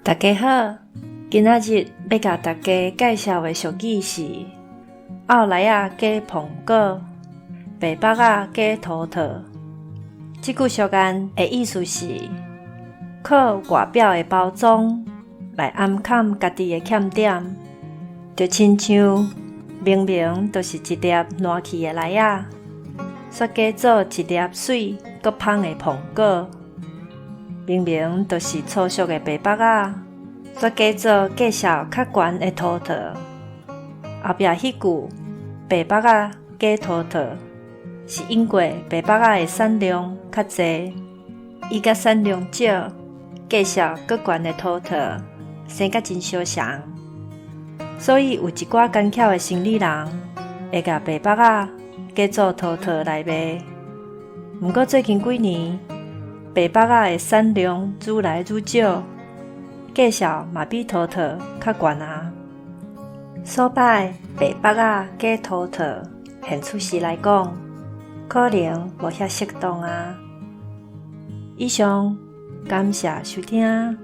大家好，今仔日欲共大家介紹的俗語是“漚梨仔加蘋果，白腹仔加塗套”。這句俗諺的意思是，靠外表的包裝來掩崁家己的欠點，就親像明明就是一粒爛去的梨仔，煞假做一粒媠閣芳的蘋果；明明就是粗俗的白腹仔，煞假做價數較懸的塗套。後壁彼句白腹仔加塗套，是因為白腹仔的產量較濟，伊佮產量少、價數閣懸的塗套生甲真相像，所以有一寡奸巧的生理人會共白腹仔假做塗套來賣。毋過最近幾年，白腹仔的產量愈來愈少，價數嘛比塗套較懸啊。所擺白腹仔假塗套，現此時來講，可能無遐適當啊。以上，感謝收聽。